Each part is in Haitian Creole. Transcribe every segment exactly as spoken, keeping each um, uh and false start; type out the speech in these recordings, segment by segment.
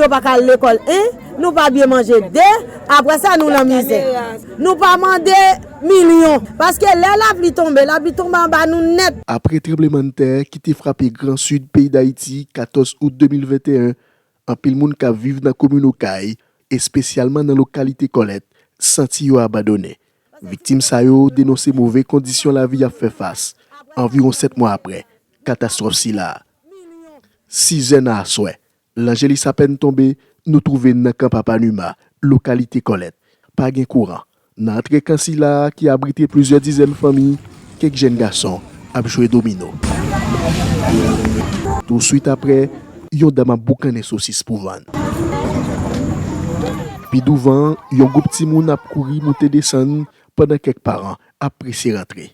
Yo pa ka al lekòl, en, nou pa byen manje, de, apre sa, nou nan mizè. Nou pa mande milyon, paske lè lapli tonbe, lapli tonbe anba nou nèt. Apre tranblemanntè ki te frape Gran Sid peyi Dayiti katòz out de mil venteyen, anpil moun k ap viv nan komin Okay, espesyalman nan lokalite Kòlèt, santi yo abandonnen. Viktim sa yo denonse move kondisyon lavi y ap fè fas, anviwon sèt mwa apre katastwòf sila a. Sizè nan aswè, lanjelis apèn tonbe, nou twouve n nan kan Papa Numa, lokalite Kòlèt. Pa gen kouran. Nan antre kan sila a ki abrite plizyè dizèn fanmi, kèk jèn gason ap jwe domino. Touswit apre, yon dam ap boukannen sosis pou vann. Pi douvan, yon gwoup timoun ap kouri moute desann pandan kèk paran ap prese rantre.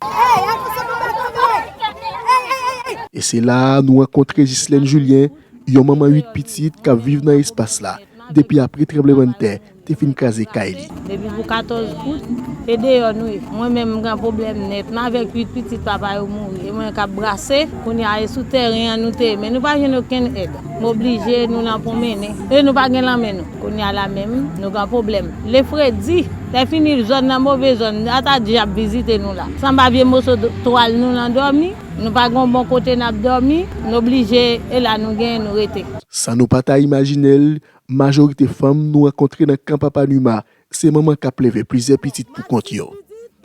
E se la a nou rankontre Jislèn Julien, yon manman uit pitit k ap viv nan espas la depi apre tranblemanntè te fin kraze kay li. Depi pou katòz out, e deyò nou ye. Mwen menm, m gen pwoblèm nèt. M avèk uit pitit, papa yo mouri. E mwen k ap brase. Kounye a, e sou tèren an nou te ye. Men nou pa jwenn okenn èd. M oblije, nou nan pwonmennen. E nou pa gen lanmè, nou. Kounye a la menm, nou gen pwoblèm. Lè fredi, lè fini zòn nan move zòn, ata dyab vizite nou la. Sanba vye moso twal nou nan dòmi. Nou pa gen bon kote n ap dòmi. Nou oblije, e la nou genyen, nou rete. San nou pa ta imajine l, majorite fanm nou rankontre nan kan Papa Numa se manman k ap leve plizyè pitit pou kont yo.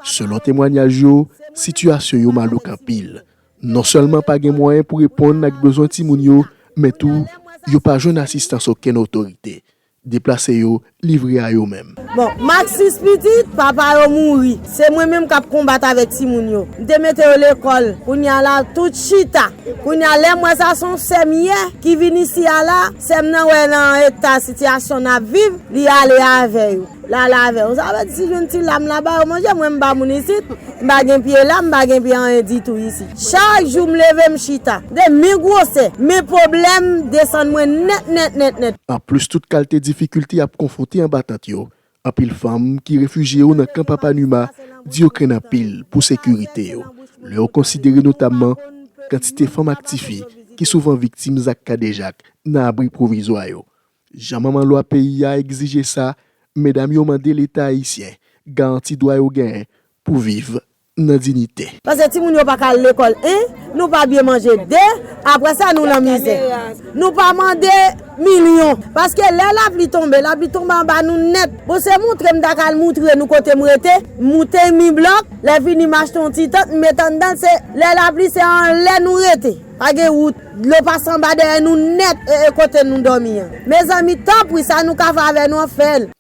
Selon temwanyaj yo, sitiyasyon yo malouk anpil. Non sèlman pa gen mwayen pou reponn ak bezwen timoun yo, men tou, yo pa jwenn asistans okenn otorite. Deplase yo, livre a yo menm. Bon, m ak sis pitit, papa yo mouri. Se mwen menm k ap konbat avèk timoun yo. M te mete yo lekòl. Kounye a la, tout chita. Kounye a, lè m wè sa se yon sè m ye ki vin isi a la, sè m nan wè nan eta sitiyasyon n ap viv, li ale avè yo. L ale avè yo. Sa vle di, si jwenn ti la m la ba yo manje, mwen m ba moun isit, m pa gen pye la, m pa gen pye anyen ditou isit. Chak jou m leve m chita. De men gwosè, men pwoblèm desann mwen nèt, nèt, nèt, nèt. Anplis tout kalte difikilte y ap konfwonte anba tant yo, anpil fanm ki refijye yo nan kan Papa Numa di yo krenn anpil pou sekirite yo, lè yo konsidere notamman kantite fanm ak tifi ki souvan viktim zak kadejak nan abri pwovizwa yo. Jan manman lwa peyi a egzije sa, medam yo mande Leta ayisyen garanti dwa yo genyen pou viv nan diyite. Paske timoun yo pa ka al lekòl, en, nou pa byen manje, de, apre sa nou nan mizè. Nou pa mande milyon, paske lè lapli tonbe, lapli tonbe anba nou nèt. Bon, se moutre m ta ka al moutre nou kote m rete, m moute mi blòk, lè fini m achte yon ti tant, m met anndan, se lè lapli se anlè nou rete. Pa gen wout, dlo pase anba dèyè nou nèt, e, e kote nou dòmi an. Mezanmi, tanpri, sa nou ka fè avè nou an, fè l.